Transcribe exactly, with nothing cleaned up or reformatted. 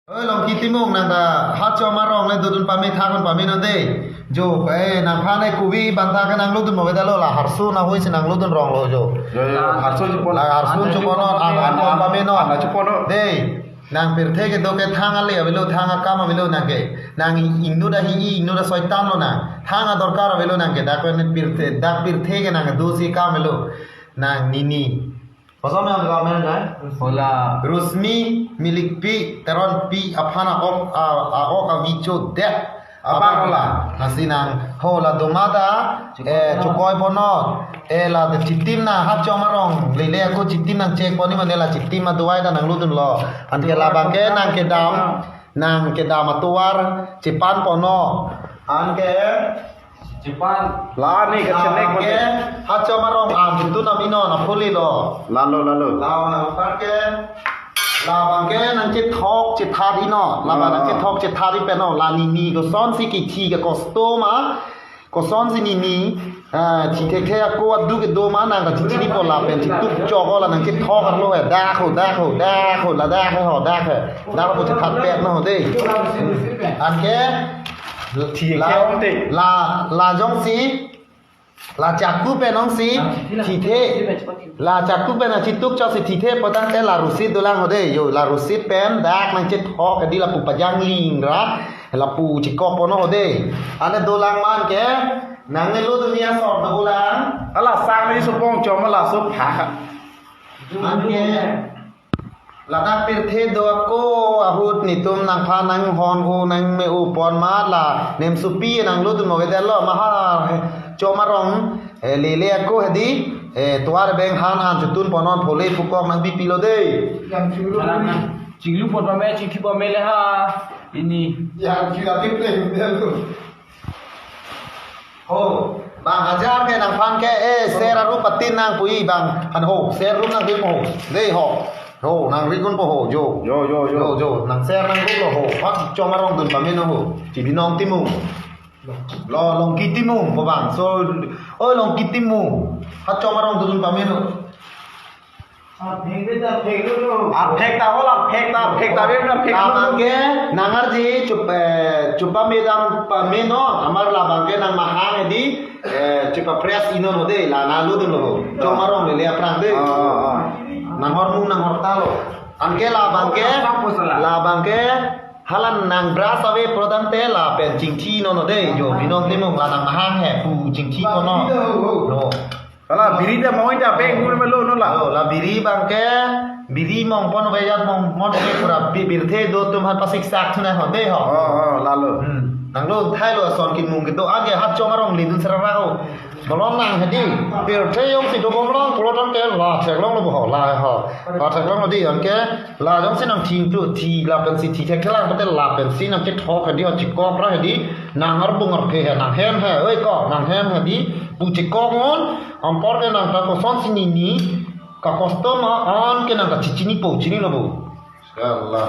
Oi, Longki Timung, nang ta hachom arong le dodun pame thakdun pame non de. Jo, eh, nangphan ne kuvi bantha ke nang lodun mo beda lo, la harsu na hoi si nang lodun rong lo jo. Jo, jo, harsu chupon. La harsu chupon non, an, an, an pame non. An chupon non. De, nang pirthe kedo ke thang ale avelo, thang akam avelo nang ke. Nang ingnu da hi, ingnu da soitan lo nang. Thang adorkar avelo nang ke. Dak pen pirthe, dak pirthe ke nang do si kam avelo. Nang nini. Koson nang kam nang? Hola. Rusmi, Milikpi, Teronpi, aphan a-ok, a, a-ok avi cho det. Abang hola. Lasi nang, hola domada, eh, chukoi pono, eh, la de chitim na hachom arong, lele ako chitim nang chek poni mane la chitim aduai ta nang lodun lo. Anke labang ke nang kedam, nang kedam atovar, chipan pono. Anke, Chipan. La ni ke chenek labang ke, mate. Hachom arong an, chitu nam ino na phuli lo. Lalo, lalo. Labang ke, labang ke nang chethok, chethat ino. Labang nang chethok, chethat i peno. La nini, koson si kithi ke kosto ma. Koson si nini, ah, thi thekthe ako adu kedo ma nang ka chichini po lapen chituk chok la nang chethok arlo he. Dak ho, dak ho, dak ho, la dak ho, dak ho. Dak ho chethat pet no ho de. Anke, thi la, ke ong te. La, la jongsi, la chaku pen ongsi, thithe, la chaku pen achituk chok si thithe potang ke la rusit dolang ho de, jo, la rusit pen, dak nang chethok, di lapu pajang ling ra, lapu chikok pono ho de. Ane dolang man ke, nang ne lo dunia sor dolang. Ala sang ni supong chom la sup ha. Anke, ladak pirthe do ako ahut netum nangphan nanghon ho nangme-o pon ma la nemsopi nang lodun mo beda lo ma hachom arong, eh, lele ako hedi, eh, tovar beng han an chutun ponon phole pukok nang bipilo de. Chinglu pon pame, chingki pame le ha ini. Yang kira tiple beda lo. Ho, bang hajar ke nangphan ke, eh, ser aru patin nang pui bang, han ho, ser rum nang dim ho, de ho, ho, nang rigun po ho, jo. Jo, jo, jo. Jo, jo, nang ser nang rum lo ho, hachom arong dun pame no ho, Chibinong Timung. Lo, Longki Timung, po bang, so, oi Longki Timung, hachom arong dun pame no. Aphek ta hol, aphek ta, aphek ta, aphek ta, aphek ta. Labang ke, nang arje, chup, eh, chupa medam pame non, amar labang ke nang mahang di, eh, chupa press inon ho de, la nang lodun lo ho. Chom arong lele aphrang de. Ah, ah, ah. Nang hor mung, nang hor ta lo. Anke labang ke, labang ke, hala nang bras ave prodam te lapen chingthi non ho de, jo, Binong Timung la nang mahang he, pu chingthi kono. No. Hala biri ta moi ta peng gur melo no la. Lo, la biri bang ke, biri mong pon vejat mong, mon ke pura bi-, birthe do tum han pasik sak thuna ho de ho. Oh, oh, lalo. Hmm. Nang lo thai lo son kin mung ke do age hachom arong le dun sera ho. Malom nang hedi, birthe jongsi dobom long, pulo tangte la theklong lo bo ho, la ho. La theklong lo di, anke, la jongsi nang thing tu, thi lapen si thi thekthelang, pate lapen si nang chethok hedi ho, chikok ra hedi, nang arbung arphe he, nang hem he, oi ko, nang hem hedi, pu chikok ngon, ampor ke nang ta koson si nini, ka kosto ma, anke nang ta chichini po, chini lo bo. Ya Allah.